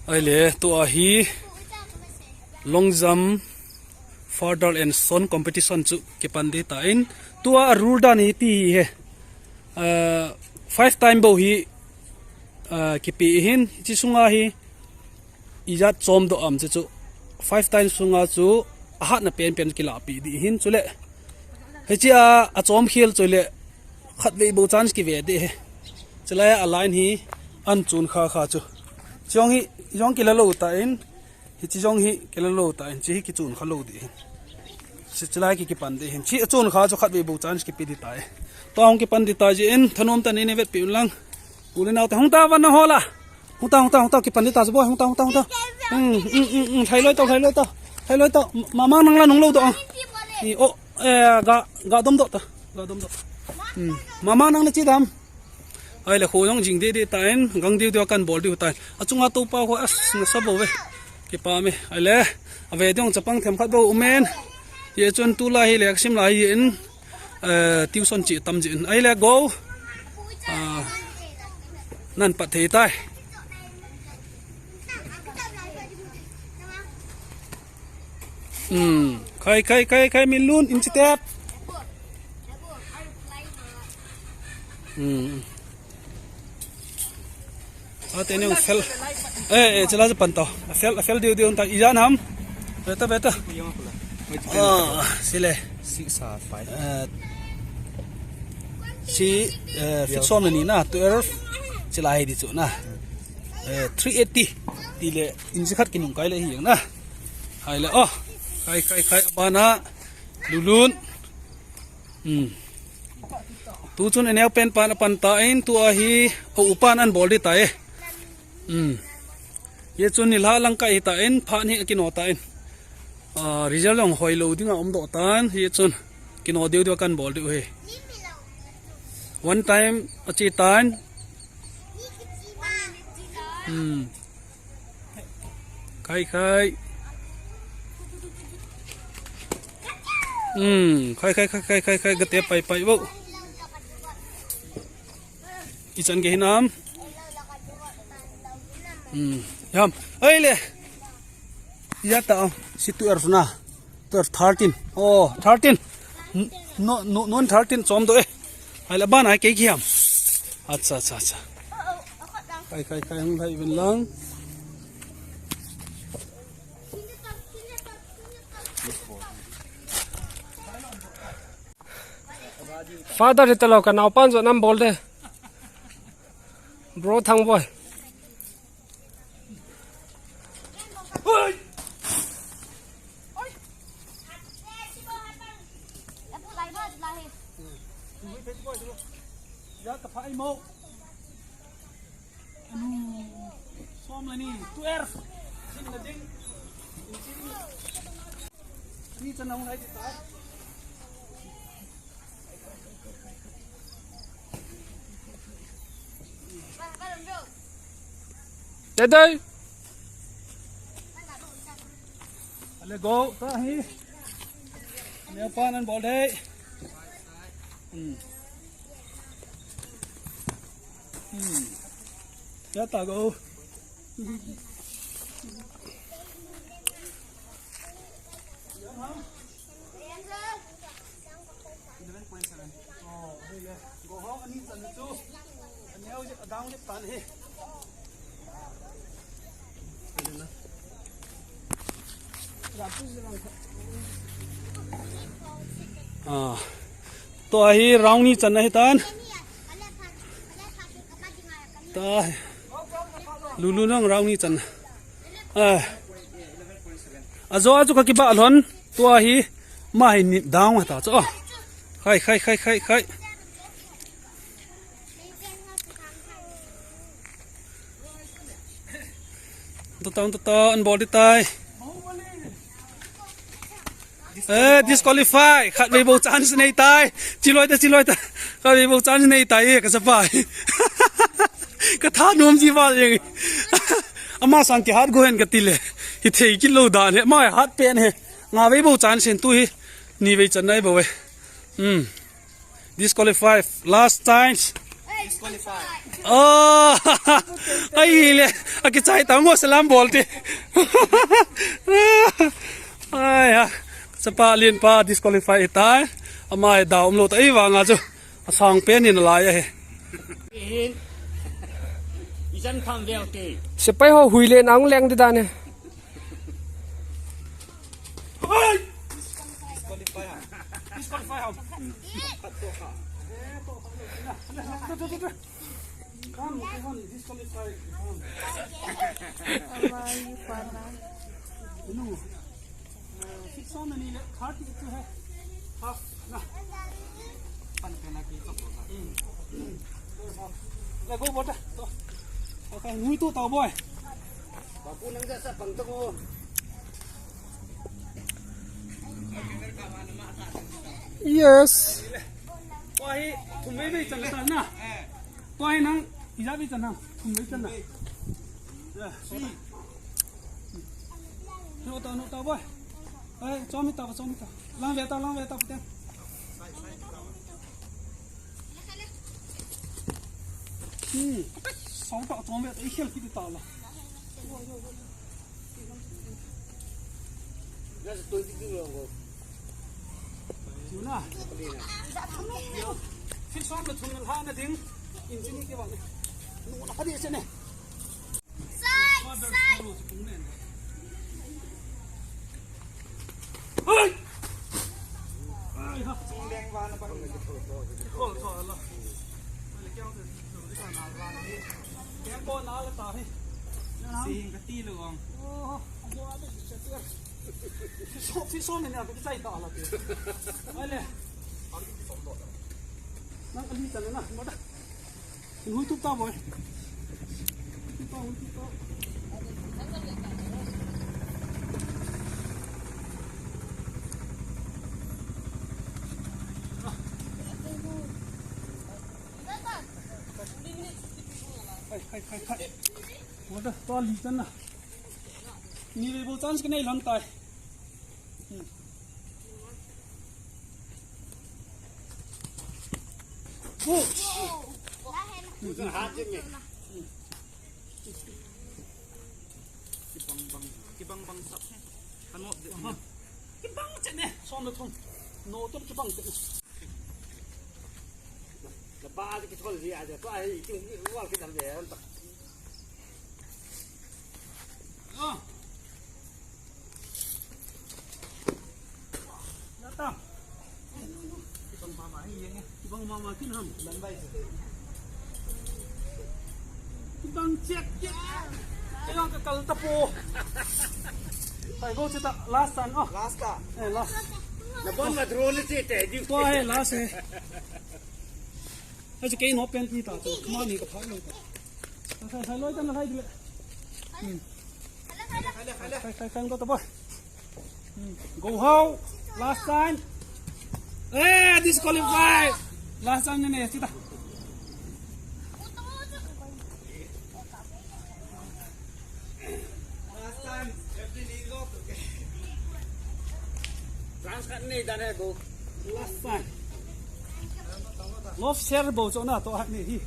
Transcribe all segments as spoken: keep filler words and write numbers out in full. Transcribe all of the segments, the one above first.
Ahile, tua hi long jump father and son competition chu kipan ding tan. Tua a rule dan hi ti hi he. Ah, five time bou hi, ah, kipe hin, hiche sunga hi ijat chom doh am chu chu. Five time sunga chu ahatna penpen kilahpeh ding hin chule. Hiche a, achom khel chule khatvei bou chance kive ding hi. Chulai a line hi ahin chun kha kha chu. Chujong hi, jong kila lou tan, hiche jong hi kila lou tan, hiche hi kichun kha lou ding hin. Hiche, chulai ki kipan ding hin. Hiche achun kha chu khatvei bou chance kipe ding tai. Tua hung kipan ding tai jeh in, thanom tah in nei vetpeh un lang. U le nao te hung ta van na hola. Hung ta, hung ta, hung ta, kipan ding ta chu boi, hung ta, hung ta, hung ta. Hmm, hmm, hmm, hmm, lhai loi tau, lhai loi tau. Lhai loi tau. Mamang nang la nung lou doh. Ni, oh, eh, ga, ga dom doh ta. Ga dom doh. Hmm. Mamang nang na chi dam. Ahile kho jong jing deh deh tan, gang deu deu a kan bol diu tan. Achunga toupa kho, as, nasa bou ve. Kipah e. Ahile, ave ding chapang themkhat bou um in. Hichun tulai hi leh sim lai hin, eh, tuition chi tam jin. Ahile go. Ah, nan pat thei tai. Hmm. Khai, khai, khai, khai, min lun, in chi tep. Hmm. Ate neng fel. Eh, eh, chila chu pan to. Fel, fel diu diu ta. Ijat ham. Beta, beta. Ah, sile. Six or five. Eh, si, eh, feet som le ni na, twelve. Chila hi ding chu na. Eh, three eighty. Tile, inch khat kinung kai le hi na. Ahile, oh. Khai, khai, khai, abana. Lulun. Hmm. Tuchun aneo pen pan apan tan, tua hi, o upan ahin bol ding tai. Hmm. Hichun nilhah lang kai hitan, phat hi akino tan. Ah, result jong hoilou dinga um doh tan, hichun kino deu deu kan bol diu hi. One time achi tan. Hmm. Khai, khai. Hmm, khai, khai, khai, khai, khai, khai, gate pai, pai, bou. Ichan gei hinam. Hmm, ham. Ahile. Ijat ta, si twelve na. Twelve, thirteen. Oh, thirteen. N-, no, no, non thirteen chom doh e. Ahile abana kei kiham. Acha, acha, acha. Khai, khai, khai, hung lhai uvin lang. Father hi talou, ka naopan jong nam bol de. Bro Thangboi. Som le ni, twelve. Sin na ding. Ni chan na hung hai ti ta. Dai, dai. Let go. Ta hi. Neo pan an bol dei. Hmm. Hmm. Ya ta go. Eleven point seven. Oh, hey, yeah. Go home, ani chan chu. Ani au je, down je tan he. Ah. Tua hi round ni channa hi tan. Ta. Lulu nang round ni channa. Ah. Ajo aju ka kiba lhon. Tua hi. Ma hi ni down ta chu. Khai, khai, khai, khai, khai. Tuta, tuta, an bol ding tai. Eh, disqualify. Khatvei bou chance nei tai. Chiloi ta, chiloi ta. Khatvei bou chance nei tai, eh, ka chapa. Ka thanom ji val jeng. Ama sang kihat go hen ka ti le. Hithei kit lou dan he. Ama hat pen he. Ngavei bou chance hin tu hi. Nivei channa ahi bou e. Hmm. Disqualify. Last chance. Disqualify. Ah, ai le, akichai ta ngo salam bol te. Ai ha, chapa lien pa disqualify ta. Ama he da um lo ta ei vanga chu. Asang pen in lai ahi. Hin. Isan kham veu te. Sepai ho hui le nang leng de dan e. Disqualify ham. Disqualify ham. Come, come, disqualify. Come. Amai, pana. No. Six on ni le, thirty two hai. Half, na. Pan penalty to. Hmm. Hmm. Let go, bota. To. Okay, nui tu tao boy. Bapu nang ja sa pang to ko. Yes. Tua hi, thum vei vei chan ta na. Tua hi nang, ija vei chan na. Thum vei chan na. Ya, so ta. No ta, no ta, boy. Ai, chomi ta, chomi ta. Lang ve ta, lang ve ta, pute. Hmm. Sau ta, chomi ta, i khel kiti ta la. Tuna. Fit som le thum le lha na ding. Injini ke ba ne. Nu na ka de se ne. Sai, sai. Hoi. Ai ha. Kol to la. Sing ka ti lo ang. Oh, fiso, fiso ni na, fiso ita ala. Ai le. Nang kali ta na, mada. Hui tu ta boy. Hui tu ta, hui tu ta. Hai, hai, hai, hai. Mada, to li ta na. Ni ve bo chance ka nei lhon tai. Hmm. Go. Kibang bang, kibang bang sap. Ano de. Aha. Kibang che ne, som le thum. No to kibang che. La ba ki thol ji a ja to ai ki wal ki dam de an ta. Last time, oh. Last time. Eh, last. Na bon ma drone che te di. Tua hai last hai. Achu kei no pen ti ta chu, kama ni ka phak lo ta. Khai, khai, khai loi ta na khai dile. Hmm. Khai, khai, khai, khai, khai, khai, khai, khai. Hmm. Go hao. Last time. Eh, disqualify. Last time ne ne, sita. Last time, every league of France kan nei dan hai go. Last time. Love share bo cho na to ha nei hi.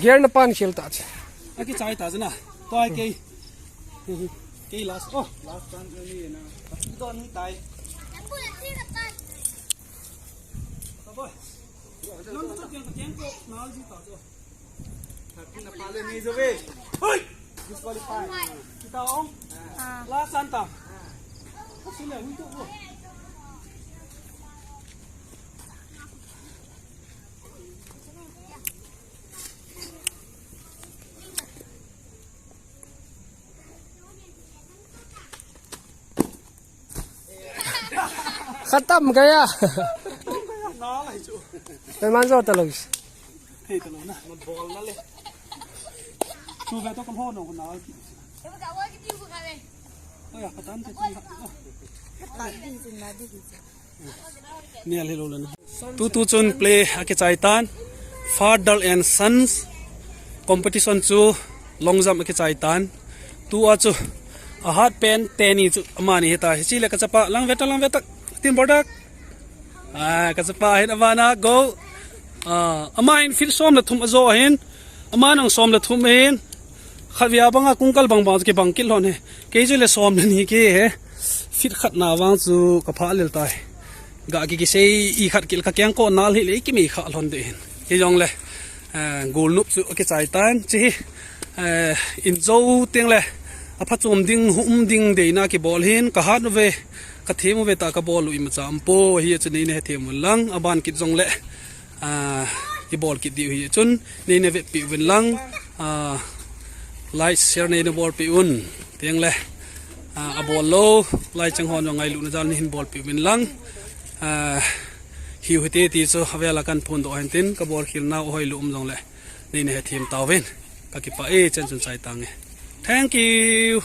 Gear na pan khel ta che. Aki chai ta na. To ai kei. Kei last. Oh, last time ni na. Don ni tai. Hoi! Disqualify. Kita ong. Ah. Last time ta. Sila, untuk ko. खत्म गया। Nalai chu. Pe man jo ta lo. Hei ta lo na. Bol na le. Chu ve to kam ho no na. Oi, ya, patan te. Patan di chu na di chu. Nial hi lo le na. Tutu chun play akichai tan. Father and Sons competition chu long jump akichai tan. Tua chu ahat pen teni chu amani hita. Hichi le ka chapa lang ve ta, lang ve ta. Tin Bordak. Ah, ka chapa hin avana go. Ah, ama hin feet som le thum ajo hin. Ama nang som le thum hin. Khat via banga kungkal bang bang chu kibang kit lhon hi. Kei chu le som le ni kei hi. Feet khat na vang chu ka pha lel tai. Ga ki kisei i khat kil ka keng ko nal hi le i kimi kha lhon de hin. Kei jong le. Ah, gul nup chu kichai tan chi hi. Eh, in jo teng le. A phachom ding, hum ding deina kibol hin ka hat ve. Ka them ve ta ka bol u imacha um po hi chu nei ne he them un lang. A ban kit jong le. Ah, i bol kit diu hi chun nei ne vetpi uvin lang. Ah, like, share nei ne bolpi un. Teng le. Ah, a bol lo. Lai chang hon jong ngailu na jal ni hin bolpi uvin lang. Ah, hiu hite ti chu avela kan phun do hen tin ka bol khil nau hoi lu um jong le. Nei ne he them tauvin. Ka kipa e chen chun chai tang e. Thank you.